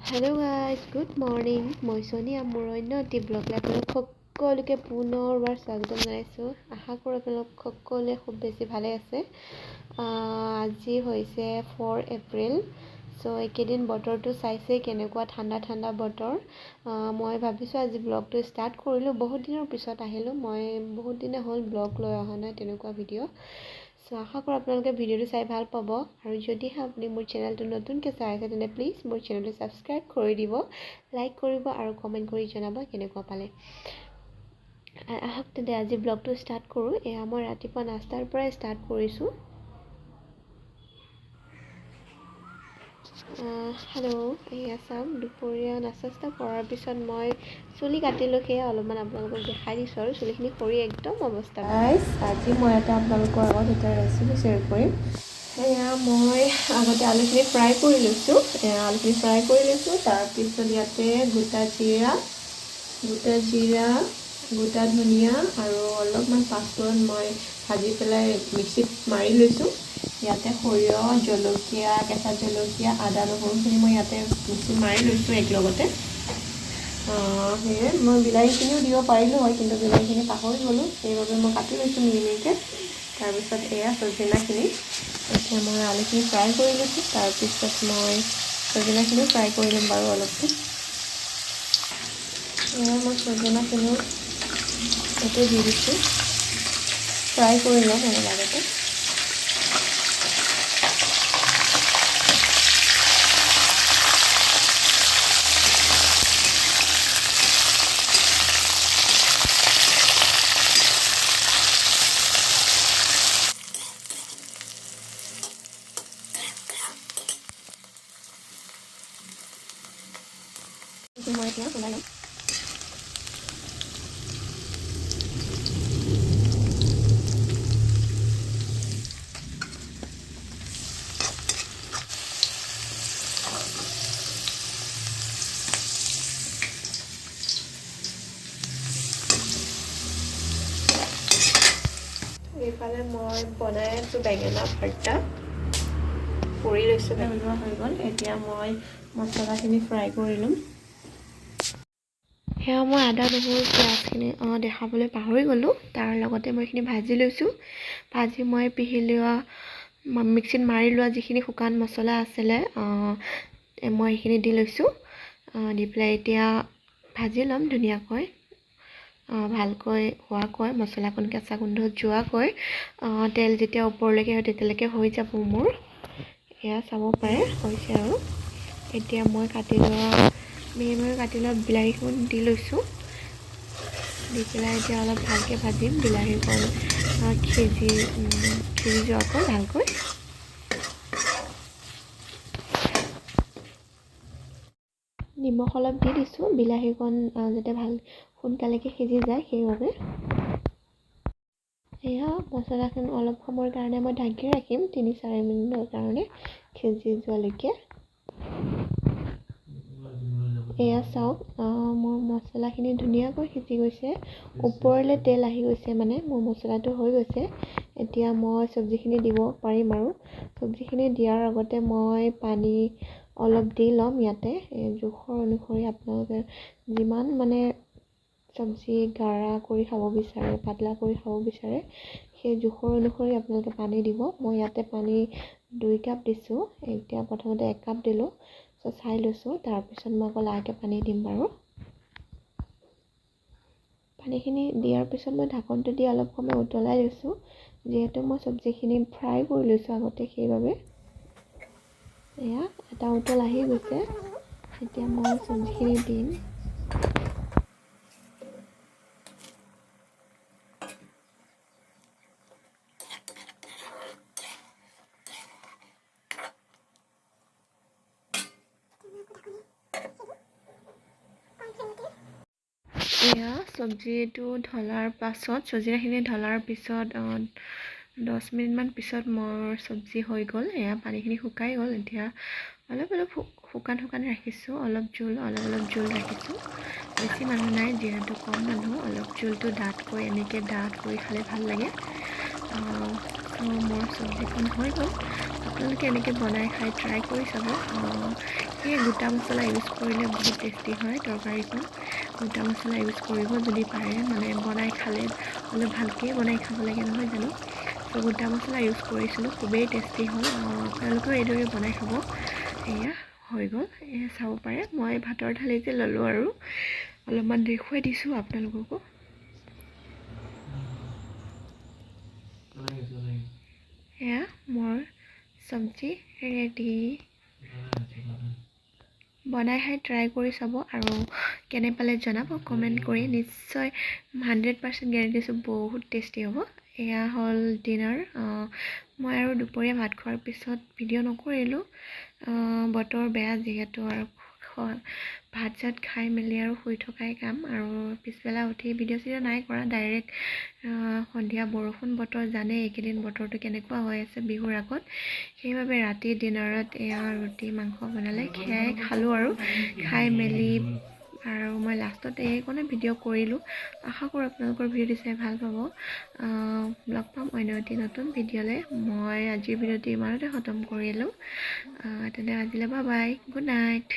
Hello' guys, good morning. মই সোণিয়া, মোৰ অন্য এটি ব্লগলৈ আপোনালোক সকলোকে পুনৰবাৰ স্বাগতম জনাইছোঁ। আশা কৰোঁ আপোনালোক সকলোৱে খুব বেছি ভালে আছে। আজি হৈছে 4 এপ্ৰিল। এইকেইদিন বতৰটো চাইছেই কেনেকুৱা ঠাণ্ডা ঠাণ্ডা বতৰ। মই ভাবিছোঁ আজি ব্লগটো ষ্টাৰ্ট কৰিলোঁ, বহুত দিনৰ পিছত আহিলোঁ। মই বহুত দিনে হ'ল ব্লগ লৈ অহা নাই তেনেকুৱা ভিডিঅ'। আশা কৰোঁ আপোনালোকে ভিডিঅ'টো চাই ভাল পাব। আৰু যদিহে আপুনি মোৰ চেনেলটো নতুনকৈ চাই আছে, তেন্তে প্লিজ মোৰ চেনেলটো ছাবস্ক্ৰাইব কৰি দিব, লাইক কৰিব আৰু কমেণ্ট কৰি জনাব কেনেকুৱা পালে। আহক তেন্তে আজি ব্লগটো ষ্টাৰ্ট কৰোঁ। এয়া মই ৰাতিপুৱা নাস্তাৰ পৰাই ষ্টাৰ্ট কৰিছোঁ। হেল্ল', এয়া চাওক, দুপৰীয়া নাস্তা কৰাৰ পিছত মই চুলি কাটিলোঁ। সেয়া অলপমান আপোনালোকক দেখাই দিছোঁ আৰু চুলিখিনি সৰি একদম অৱস্থা। গাইজ, আজি মই এটা আপোনালোকৰ আগত এটা ৰেচিপি শ্বেয়াৰ কৰিম। এয়া মই আগতে আলুখিনি ফ্ৰাই কৰি লৈছোঁ। এয়া আলুখিনি ফ্ৰাই কৰি লৈছোঁ। তাৰপিছত ইয়াতে গোটা জিৰা, গোটা ধনিয়া আৰু অলপমান পাঁচফোৰণ মই ভাজি পেলাই মিক্সিত মাৰি লৈছোঁ। ইয়াতে সৰিয়হ, জলকীয়া, কেঁচা জলকীয়া, আদা, নহৰুখিনি মই ইয়াতে মিক্সিত মাৰি লৈছোঁ একেলগতে। সেয়ে মই বিলাহীখিনিও দিব পাৰিলোঁ হয়, কিন্তু বিলাহীখিনি পাহৰি গ'লোঁ, সেইবাবে মই কাটি লৈছোঁ মিহি মিহিকৈ। তাৰপিছত এয়া চজিনাখিনি। এতিয়া মই আলুখিনি ফ্ৰাই কৰি লৈছোঁ, তাৰপিছত মই চজিনাখিনিও ফ্ৰাই কৰি ল'ম বাৰু অলপকৈ। এয়া মই চজিনাখিনিও ইয়াতে দি দিছোঁ, ফ্ৰাই কৰি ল'ম অলপ আগতে। মই এতিয়া ওলাই ল'ম। এইফালে মই বনাই আছোঁ বেঙেনা ভৰ্তা, পুৰি লৈছোঁ, বনোৱা হৈ গ'ল। এতিয়া মই মছলাখিনি ফ্ৰাই কৰি ল'ম। সেয়া মই আদা, নহৰু, পিঁয়াজখিনি দেখাবলৈ পাহৰি গ'লোঁ। তাৰ লগতে মই এইখিনি ভাজি লৈছোঁ। ভাজি মই পিহি লোৱা, মিক্সিত মাৰি লোৱা যিখিনি শুকান মছলা আছিলে, মই সেইখিনি দি লৈছোঁ। দি পেলাই এতিয়া ভাজি ল'ম ধুনীয়াকৈ, ভালকৈ হোৱাকৈ, মছলাকণ কেঁচা গোন্ধ যোৱাকৈ। তেল যেতিয়া ওপৰলৈকে হয় তেতিয়ালৈকে হৈ যাব মোৰ। এয়া চাব পাৰে, হৈছে আৰু। এতিয়া মই কাটি লোৱা, মিহি মিহি কাটি লোৱা বিলাহীকণ দি লৈছোঁ। দি পেলাই এতিয়া অলপ ভালকৈ ভাজিম, বিলাহীকণ সিজি যোৱাকৈ ভালকৈ। নিমখ অলপ দি দিছোঁ, বিলাহীকণ যাতে ভাল সোনকালেকৈ সিজি যায় সেইবাবে। এয়া মছলাখিনি অলপ সময়ৰ কাৰণে মই ঢাকি ৰাখিম, 3-4 মিনিটৰ কাৰণে সিজি যোৱালৈকে। এয়া চাওক, মোৰ মছলাখিনি ধুনীয়াকৈ সিজি গৈছে, ওপৰলৈ তেল আহি গৈছে, মানে মোৰ মছলাটো হৈ গৈছে। এতিয়া মই চব্জিখিনি দিব পাৰিম। আৰু চব্জিখিনি দিয়াৰ আগতে মই পানী অলপ দি ল'ম ইয়াতে, এই জোখৰ অনুসৰি। আপোনালোকে যিমান মানে চব্জি গাঢ়া কৰি খাব বিচাৰে, পাতলা কৰি খাব বিচাৰে, সেই জোখৰ অনুসৰি আপোনালোকে পানী দিব। মই ইয়াতে পানী 2 কাপ দিছোঁ। এতিয়া প্ৰথমতে 1 কাপ দিলোঁ, চাই লৈছোঁ, তাৰপিছত মই আকৌ লাহেকৈ পানী দিম বাৰু। পানীখিনি দিয়াৰ পিছত মই ঢাকনটো দি অলপ সময় উতলাই লৈছোঁ, যিহেতু মই চব্জিখিনি ফ্ৰাই কৰি লৈছোঁ আগতে, সেইবাবে। এয়া এটা উতল আহি গৈছে, এতিয়া মই চব্জিখিনি দিম। এয়া চব্জিটো ঢলাৰ পাছত, চজিনাখিনি ঢলাৰ পিছত 10 মিনিটমান পিছত মোৰ চব্জি হৈ গ'ল। এয়া পানীখিনি শুকাই গ'ল। এতিয়া অলপ অলপ শুকান শুকান ৰাখিছোঁ, অলপ জোল, অলপ অলপ জোল ৰাখিছোঁ। বেছি মানুহ নাই যিহেতু, কম মানুহ, অলপ জোলটো ডাঠকৈ, এনেকৈ ডাঠ কৰি খালে ভাল লাগে। মোৰ চব্জিখন হৈ গ'ল। আপোনালোকে এনেকৈ বনাই খাই ট্ৰাই কৰি চাব। সেয়ে গোটা মছলা ইউজ কৰিলে বহুত টেষ্টি হয় তৰকাৰীখন। গোটা মছলা ইউজ কৰিব যদি পাৰে, মানে বনাই খালে অলপ ভালকৈ বনাই খাব লাগে নহয় জানো। চ' গোটা মছলা ইউজ কৰিছিলোঁ, খুবেই টেষ্টি হ'ল। আপোনালোকেও এইদৰে বনাই খাব। এয়া হৈ গ'ল, এয়া চাব পাৰে। মই ভাতৰ থালিতে ল'লোঁ আৰু অলপমান দেখুৱাই দিছোঁ আপোনালোককো। এয়া মোৰ চব্জি ৰেডি। বনাই খাই ট্ৰাই কৰি চাব আৰু কেনে পালে জনাব কমেণ্ট কৰি। নিশ্চয় 100% গেৰেণ্টি দিছোঁ বহুত টেষ্টি হ'ব। এয়া হ'ল ডিনাৰ। মই আৰু দুপৰীয়া ভাত খোৱাৰ পিছত ভিডিঅ' নকৰিলোঁ, বতৰ বেয়া যিহেতু, আৰু ভাত চাত খাই মেলি আৰু শুই থকাই কাম। আৰু পিছবেলা উঠি ভিডিঅ' চিডিঅ' নাই কৰা, ডাইৰেক্ট সন্ধিয়া বৰষুণ বতৰ জানে এইকেইদিন বতৰটো কেনেকুৱা হৈ আছে বিহুৰ আগত, সেইবাবে ৰাতি ডিনাৰত এয়া ৰুটি মাংস বনালে, সেয়াই খালোঁ। আৰু খাই মেলি আৰু মই লাষ্টত এইকণে ভিডিঅ' কৰিলোঁ। আশা কৰোঁ আপোনালোকৰ ভিডিঅ'টো চাই ভাল পাব। লগ পাম অন্য এটি নতুন ভিডিঅ'লৈ। মই আজিৰ ভিডিঅ'টো ইমানতে খতম কৰিলোঁ। তেন্তে আজিলৈ বাই বাই, গুড নাইট।